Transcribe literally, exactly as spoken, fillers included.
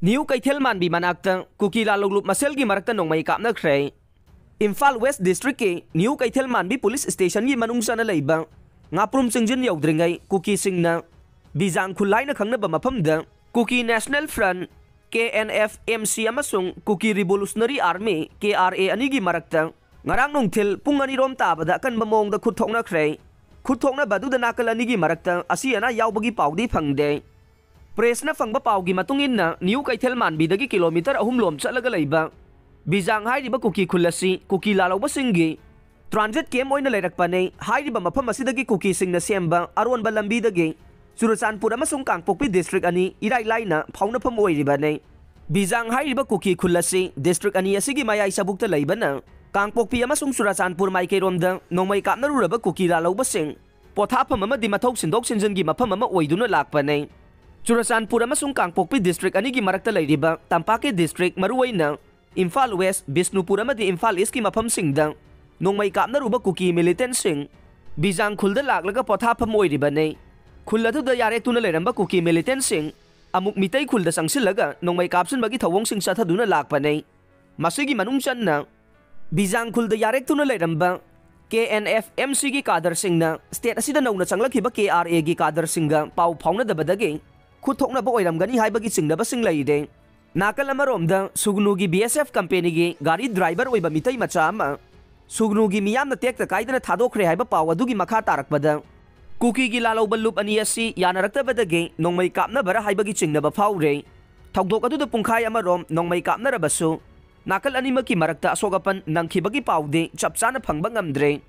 New ꯀꯩꯊꯦꯜ ꯃꯥꯟꯕꯤ ꯃꯅꯥꯛꯇ ꯀꯨꯀꯤ ꯂꯥꯂꯣꯡꯂꯨꯞ ꯃꯁꯦꯜꯒꯤ ꯃꯔꯛꯇ ꯅꯣꯡꯃꯩ ꯀꯥꯞꯅꯈ꯭ꯔꯦ꯫ ꯏꯝꯐꯥꯜ ꯋꯦꯁ ꯗꯤꯁꯇ꯭ꯔꯤꯛꯀꯤ ꯅ꯭ꯌꯨ ꯀꯩꯊꯦꯜ ꯃꯥꯟꯕꯤ ꯄꯨꯂꯤꯁ ꯁ꯭ꯇꯦꯁꯟꯒꯤ ꯃꯅꯨꯡ ꯆꯟꯅ ꯂꯩꯕ ꯉꯥꯄ꯭ꯔꯨꯝ ꯆꯤꯡꯖꯤꯟ ꯌꯧꯗ꯭ꯔꯤꯉꯩ ꯀꯨꯀꯤꯁꯤꯡꯅ ꯕꯤꯖꯥꯡ ꯈꯨꯜ ꯍꯥꯏꯅ ꯈꯪꯅꯕ ꯃꯐꯝꯗ Kuki national front, K N F M C, ꯑꯃꯁꯨꯡ Kuki revolutionary army, K R A, ꯑꯅꯤꯒꯤ ꯃꯔꯛꯇ ꯉꯔꯥꯡ ꯅꯨꯡꯊꯤꯜ ꯄꯨꯡ ꯑꯅꯤꯔꯣꯝ ꯇꯥꯕꯗ ꯑꯀꯟꯕ ꯃꯑꯣꯡꯗ ꯈꯨꯠ ꯊꯣꯛꯅꯈ꯭ꯔꯦ꯫ ꯈꯨꯠ ꯊꯣꯛꯅꯕ ꯑꯗꯨꯗ ꯅꯥꯀꯜ ꯑꯅꯤꯒꯤ ꯃꯔꯛꯇ ꯑꯁꯤ ꯑꯅꯥ ꯌꯥꯎꯕꯒꯤ ꯄꯥꯎꯗꯤ ꯐꯪꯗꯦ꯫ ꯄ꯭ꯔꯦꯁꯅ ꯐꯪꯕ ꯄꯥꯎꯒꯤ ꯃꯇꯨꯡ ꯏꯟꯅ, ꯅ꯭ꯌꯨ ꯀꯩꯊꯦꯜ ꯃꯥꯟꯕꯤꯗꯒꯤ ꯀꯤꯂꯣꯃꯤꯇꯔ ꯑꯍꯨꯝ ꯂꯣꯝ ꯆꯠꯂꯒ ꯂꯩꯕ ꯕꯤꯖꯥꯡ ꯍꯥꯏꯔꯤꯕ ꯀꯨꯀꯤ ꯈꯨꯜ ꯑꯁꯤ ꯀꯨꯀꯤ ꯂꯥꯂꯧꯕꯁꯤꯡꯒꯤ ꯇ꯭ꯔꯥꯟꯖꯤꯠ ꯀꯦꯝꯞ ꯑꯣꯏꯅ ꯂꯩꯔꯛꯄꯅꯤ꯫ ꯍꯥꯏꯔꯤꯕ ꯃꯐꯝ ꯑꯁꯤꯗꯒꯤ ꯀꯨꯀꯤꯁꯤꯡꯅ ꯁꯦꯝꯕ ꯑꯔꯣꯟꯕ ꯂꯝꯕꯤꯗꯒꯤ ꯆꯨꯔꯆꯥꯟꯄꯨꯔ ꯑꯃꯁꯨꯡ ꯀꯥꯡꯄꯣꯛꯄꯤ ꯗꯤꯁꯇ꯭ꯔꯤꯛ ꯑꯅꯤ ꯏꯔꯥꯏ ꯂꯥꯏꯅ ꯐꯥꯎꯅꯐꯝ ꯑꯣꯏꯔꯤꯕꯅꯤ꯫ ꯕꯤꯖꯥꯡ ꯍꯥꯏꯔꯤꯕ ꯀꯨꯀꯤ ꯈꯨꯜ ꯑꯁꯤ ꯗꯤꯁꯇ꯭ꯔꯤꯛ ꯑꯅꯤ ꯑꯁꯤꯒꯤ ꯃꯌꯥꯏ ꯆꯕꯨꯛꯇ ꯂꯩꯕꯅ, ꯀꯥꯡꯄꯣꯛꯄꯤ ꯑꯃꯁꯨꯡ ꯆꯨꯔꯆꯥꯟꯄꯨꯔ ꯃꯥꯏꯀꯩꯔꯣꯝꯗ ꯅꯣꯡꯃꯩ ꯀꯥꯞꯅꯔꯨꯔꯕ ꯀꯨꯀꯤ ꯂꯥꯂꯧꯕꯁꯤꯡ ꯄꯣꯊꯥꯐꯝ ꯑꯃꯗꯤ ꯃꯊꯧ ꯁꯤꯟꯗꯣꯛ ꯁꯤꯟꯖꯤꯟꯒꯤ ꯃꯐꯝ ꯑꯃ ꯑꯣꯏꯗꯨꯅ ꯂꯥꯛꯄꯅꯤ꯫ ꯆꯨꯔꯆꯥꯟꯄꯨꯔ ꯑꯃꯁꯨꯡ ꯀꯥꯡꯄꯣꯛꯄꯤ ꯗꯤꯁꯇ꯭ꯔꯤꯛ ꯑꯅꯤꯒꯤ ꯃꯔꯛꯇ ꯂꯩꯔꯤꯕ ꯇꯝꯄꯥꯛꯀꯤ ꯗꯤꯁꯇ꯭ꯔꯤꯛ, ꯃꯔꯨꯑꯣꯏꯅ ꯏꯝꯐꯥꯜ ꯋꯦꯁ, ꯕꯤꯁꯅꯨꯄꯨꯔ ꯑꯃꯗꯤ ꯏꯝꯐꯥꯜ ꯏꯁꯀꯤ ꯃꯐꯝꯁꯤꯡꯗ ꯅꯣꯡꯃꯩ ꯀꯥꯞꯅꯔꯨꯕ ꯀꯨꯀꯤ ꯃꯤꯂꯤꯇꯦꯟꯁꯤꯡ ꯕꯤꯖꯥꯡ ꯈꯨꯜꯗ ꯂꯥꯛꯂꯒ ꯄꯣꯊꯥꯐꯝ ꯑꯣꯏꯔꯤꯕꯅꯤ꯫ ꯈꯨꯜ ꯑꯗꯨꯗ ꯌꯥꯔꯦꯛꯇꯨꯅ ꯂꯩꯔꯝꯕ ꯀꯨꯀꯤ ꯃꯤꯂꯤꯇꯦꯟꯁꯤꯡ ꯑꯃꯨꯛ ꯃꯤꯇꯩ ꯈꯨꯜꯗ ꯆꯪꯁꯤꯜꯂꯒ ꯅꯣꯡꯃꯩ ꯀꯥꯞꯁꯤꯟꯕꯒꯤ ꯊꯧꯑꯣꯡꯁꯤꯡ ꯆꯠꯊꯗꯨꯅ ꯂꯥꯛꯄꯅꯤ꯫ ꯃꯁꯤꯒꯤ ꯃꯅꯨꯡ ꯆꯟꯅ ꯕꯤꯖꯥꯡ ꯈꯨꯜꯗ ꯌꯥꯔꯦꯛꯇꯨꯅ ꯂꯩꯔꯝꯕ ꯀꯦ ꯑꯦꯟ ꯑꯦꯐ ꯑꯦꯝ ꯁꯤꯒꯤ ꯀꯥꯗꯔꯁꯤꯡꯅ ꯁ꯭ꯇꯦꯠ ꯑꯁꯤꯗ ꯅꯧꯅ ꯆꯪꯂꯛꯈꯤꯕ ꯀꯦ ꯑꯥꯔ ꯑꯦꯒꯤ ꯀꯥꯗꯔꯁꯤꯡꯒ ꯄꯥꯎ ꯐꯥꯎꯅꯗꯕꯗꯒꯤ ꯈꯨꯠ ꯊꯣꯛꯅꯕ ꯑꯣꯏꯔꯝꯒꯅꯤ ꯍꯥꯏꯕꯒꯤ ꯆꯤꯡꯅꯕꯁꯤꯡ ꯂꯩꯔꯦ꯫ ꯅꯥꯀꯜ ꯑꯃꯔꯣꯝꯗ ꯁꯨꯒꯅꯨꯒꯤ ꯕꯤ ꯑꯦꯁ ꯑꯦꯐ ꯀꯝꯄꯦꯅꯤꯒꯤ ꯒꯥꯔꯤ ꯗ꯭ꯔꯥꯏꯚꯔ ꯑꯣꯏꯕ ꯃꯤꯇꯩ ꯃꯆꯥ ꯑꯃ ꯁꯨꯒꯅꯨꯒꯤ ꯃꯤꯌꯥꯝꯅ ꯇꯦꯛꯇ ꯀꯥꯏꯗꯅ ꯊꯥꯗꯣꯛꯈ꯭ꯔꯦ ꯍꯥꯏꯕ ꯄꯥꯎ ꯑꯗꯨꯒꯤ ꯃꯈꯥ ꯇꯥꯔꯛꯄꯗ, ꯀꯨꯀꯤꯒꯤ ꯂꯥꯂꯧꯕ ꯂꯨꯞ ꯑꯅꯤ ꯑꯁꯤ ꯌꯥꯅꯔꯛꯇꯕꯗꯒꯤ ꯅꯣꯡꯃꯩ ꯀꯥꯞꯅꯕꯔ ꯍꯥꯏꯕꯒꯤ ꯆꯤꯡꯅꯕ ꯐꯥꯎꯔꯦ꯫ ꯊꯧꯗꯣꯛ ꯑꯗꯨꯗ ꯄꯨꯡꯈꯥꯏ ꯑꯃꯔꯣꯝ ꯅꯣꯡꯃꯩ ꯀꯥꯞꯅꯔꯕꯁꯨ, ꯅꯥꯀꯜ ꯑꯅꯤꯃꯛꯀꯤ ꯃꯔꯛꯇ ꯑꯁꯣꯛ ꯑꯄꯟ ꯅꯪꯈꯤꯕꯒꯤ ꯄꯥꯎꯗꯤ ꯆꯞ ꯆꯥꯅ ꯐꯪꯕ ꯉꯝꯗ꯭ꯔꯦ꯫